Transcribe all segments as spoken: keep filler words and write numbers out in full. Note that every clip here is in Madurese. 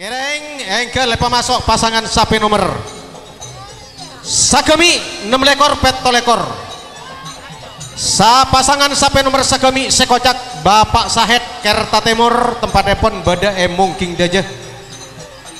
Ngèrèng èngghâl èpamaso' pasangan sapè nomer sagâmè' ennem lèkor pètto lèkor. Sa-, pasangan sapè nomer sagâmè' sè kocak Bapak Sahed Kerta Tèmor, tempattèpon bâdâ è Mongging Dâjâ.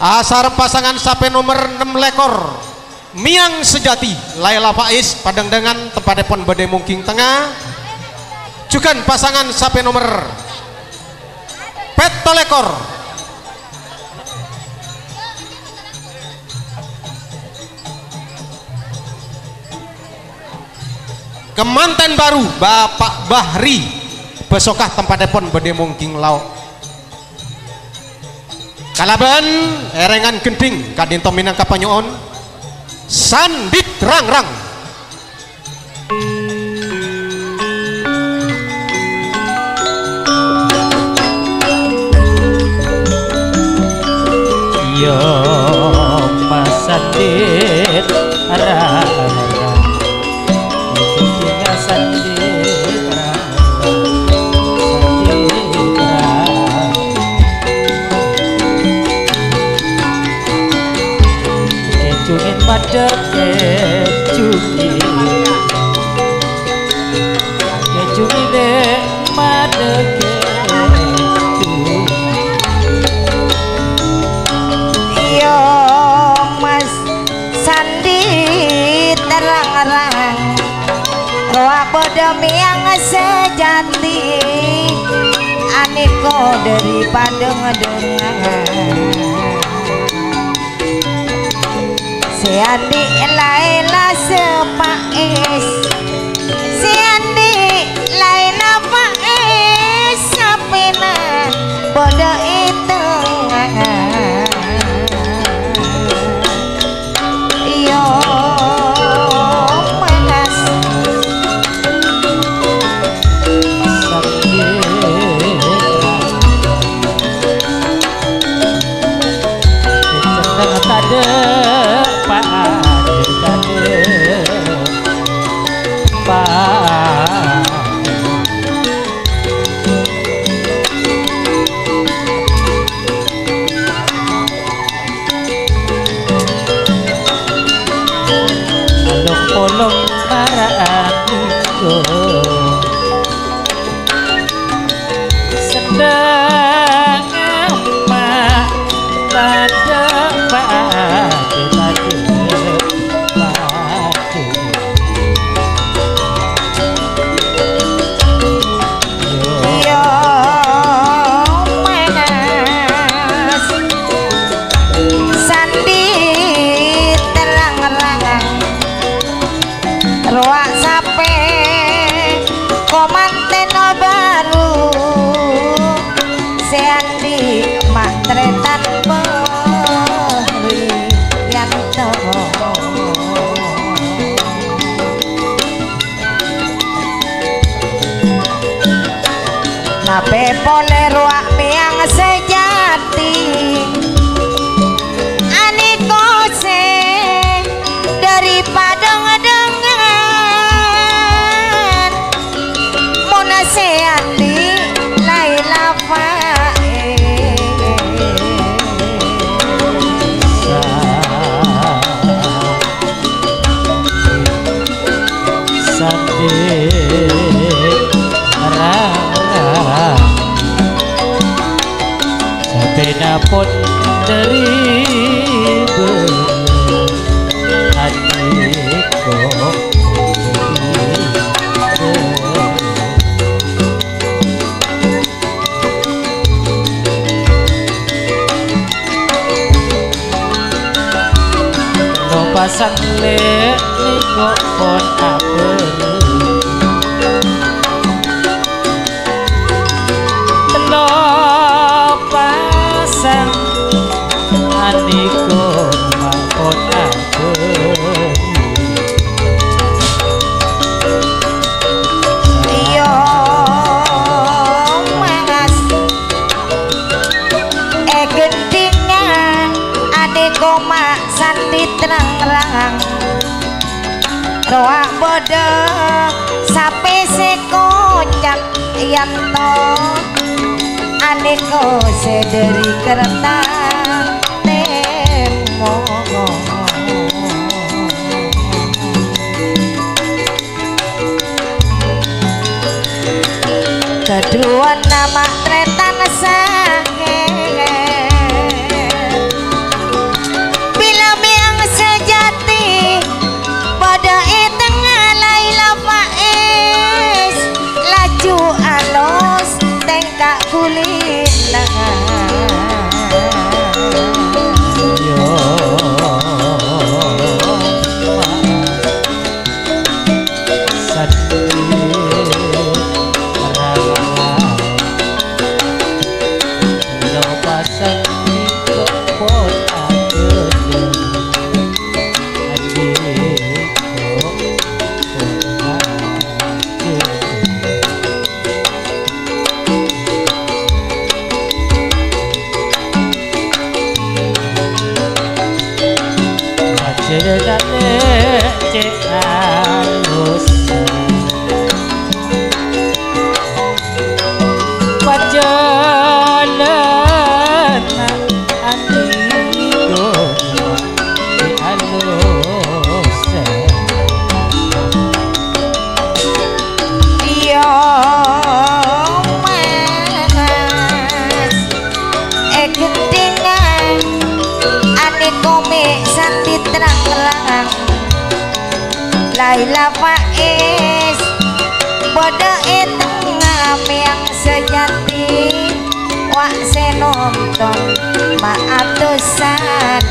Asareng pasangan sapè nomer ennem lèkor Mèyang Sejati, Laila Faiz, Padangdângan, tempattèpon bâdâ è Mongging Tengnga. Jhughân pasangan sapè nomer pètto lèkor Kemantèn bhâru, Bapak Bahri, Basoka, tempattèpon bâdâ è Mongging Lao'. Kalabân èrèngan ghendhing ka'dinto mènangka panyo'on, Sandhi Rang-rang. Yo, masandit rara. Sandit rara. Sandit rara. Kèjungin madhep kèjungin. Kèjungin madhep kèjungin. Iyo, Mas Sandhi terang-terang. Rowa padha mèyang sejati. Anèko dâri padhâ-dhângdhângan. Sè andi' laèna sè pa'ès. Sè andi' laèna pa'ès sapèna padhâ è tengnga. Iyo, manas. Sakit. Seneng tadâ' pa'adâ' tadâ' pa'. Along-polong mara'an iko. Sendang ma' tadâ' pa'adâ' tadâ' pa'adâ'. Iyo, manas. Sandhi terang-terang. Rowa sapè komantèn bhâru. Sè andi' ma' trètan bâri' yanto. Napè polè rowa mèyang sejati. Anèko sè dâri padhâ-dhângdhângan. Mon sè andi' laèna pa'ès. Sandhi rara. Sapèna pon dâri bâlâ. Anèko. Tèno pasang lè' nèko pon abâli. Tèno pasang anèko ma' pon abâli. Iyo, Mas. È gendhingnga anèko ma' sandhi terang-terang. Rowa bâdâ sapè sè kocak yanto. Anèko sè dâri kertas. Duwana ma' tretan saè. Bilâ mèyang sajâti padâ è tengnga Laila Faiz, laju alos tèngka' kulina. Yo, ma'. Sandhi rara, lo pasang iko pon agedeng, andi' ko pon agedeng. Pajhâlânan cè' alus, pajhâlânan andi' ko. Alus. Iyâ, Mas, è gendhingan anèko mè' sandhi terang-terang. Laila Faiz, padâ è tengnga mèyang sajâti. Wa' sè nonton ma' atosan.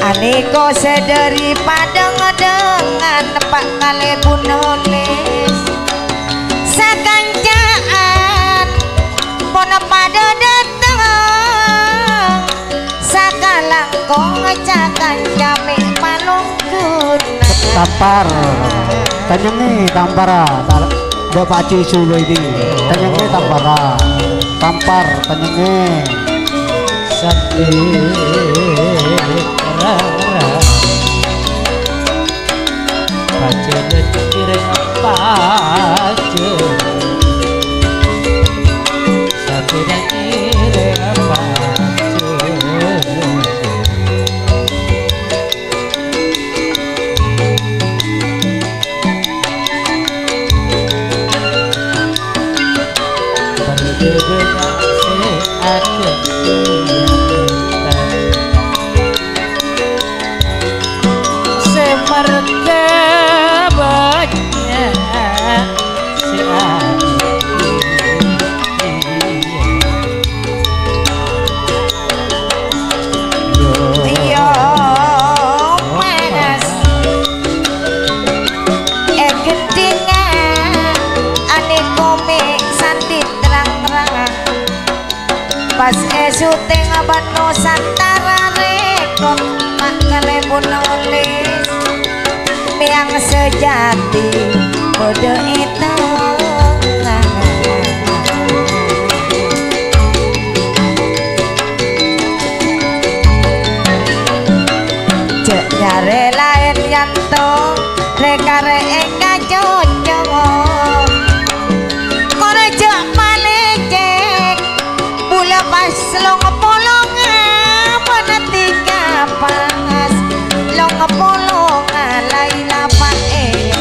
Anèko sè dâri padhâng-dhângan pa' kalèbun oles. Sakanca'an pon padâ dâteng. Sakalangkong ca-kanca mè' palongguna. Tampar. Tanyengè tampara. Tar-, Bapak Haji Sulaidi. Tanyengè tampara. Tampar, tanyengè. Sandhi rara. Pajhâlânan kirèng pajhât. Satèya ngèrèng pajhât. Perdebena sè akeh. Sè marga banyak sè adil. Iyâ, Mas. È gendhingan anèko mè' sandhi terang-terang. Pas è syuting bân Nusantara Record, ma' kalèbun oles. Mèyang sajâti padâ è tengnga. Jhâ' nyarè laèn yanto, rè-karè èngka cocok. Korè jhâ' malècèk. Bulâ pas long-polongan, panètika pas long-polongan, Laila Faiz.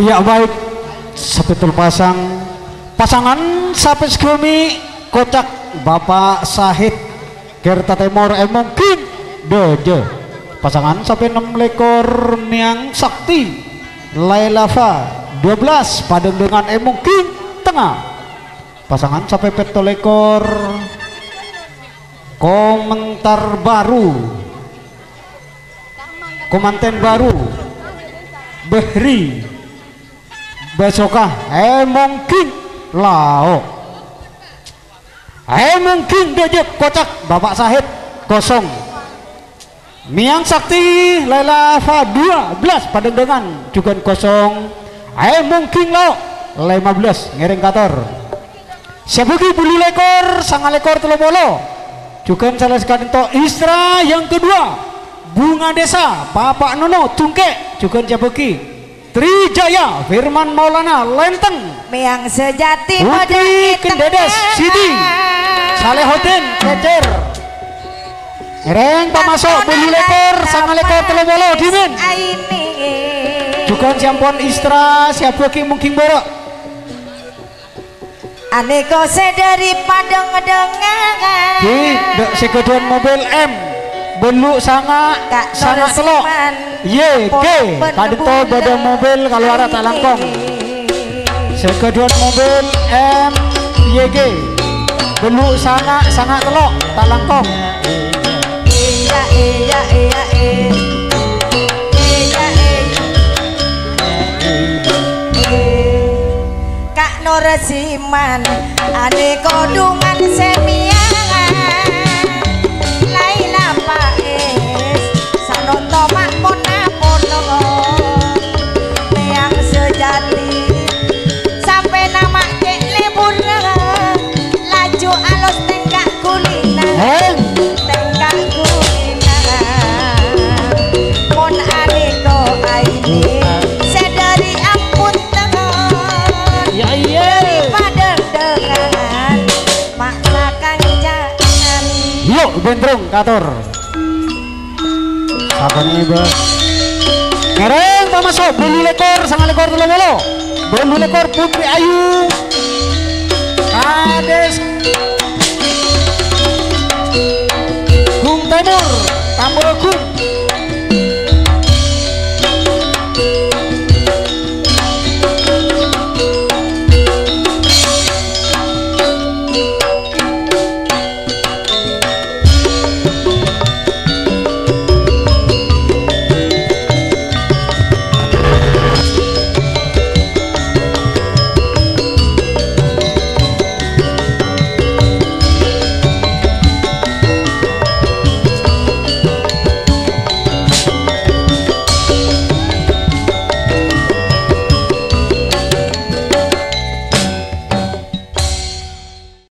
Iyâ, baik. Sapètto pasang. Pasangan sapè saghâmè' kocak Bapak Sahid. Kerta Timur è Mongging, Dâjâ. Pasangan sapè ennem lèkor Mèyang Sakti, Laila Fa, dua belas, padâ-dhângan è Mongging Tengnga. Pasangan sapè pètto lèkor Komentar Baru, Komanten Baru, Bahri, Basoka, è Mongging Lao. È Mongging Dâjâ kocak, Bapak Sahid, kosong. Mèyang Sakti Lelafa dua belas padhândhângan jhughân kosong. Aè Mongghing Lao' lèma belas ngèrèng kator. Sèbâghi bâllu lèkor, sanga lèkor tello polo. Jhughân salèstè ka'dinto Istra yang kedua. Bunga Desa, Papa Nono Tungkè, jhughân sèbâghi. Trijaya, Firman Maulana, Lenteng. Mèyang Sejati, Putri padhâ Kendedes, ètengah. Siti. Salehuddin, Kècèr. Ngèrèng pamaso' bâllu lèkor, sanga lèkor tello polo, dhimèn. Aini. Jhughân sè ampon Istra, sè abâghi Mongghing Bârâ'. Anèko sè dhâri padhândhângan. Ghi, dâ' sè ghâdhuwân mobil M. Bâllu sanga, sanga tello'. Y G, ka'dinto bâdâ mobil kalowarra ta' langkong. Sè ghâdhuwân mobil M Y G. Bâllu sanga, sanga tello', ta' langkong. Iyâ, iyâ, iyâ, iyâ. Iyâ, iyâ. Ka' Nur Siman, anèko dhungan sè mèyang. Laila Faiz, Sanoto ma' pon-apono. Mèyang Sejati, sampèna ma' cè' lèburrâ. Laju alus tèngka' ghulina. Hei. Tèngka' ghulina. Mon anèko Aini, sè dhâri ampon tengon. Ya, iyâ. Dhâri padhândhângan, ma' sakanca'an. Yo, bendrong, kator. Sapanèka. Ngèrèng pamaso' bâllu lèkor, sanga lèkor tello polo. Bâllu lèkor Putri Ayu. Kades Gung Tèmor,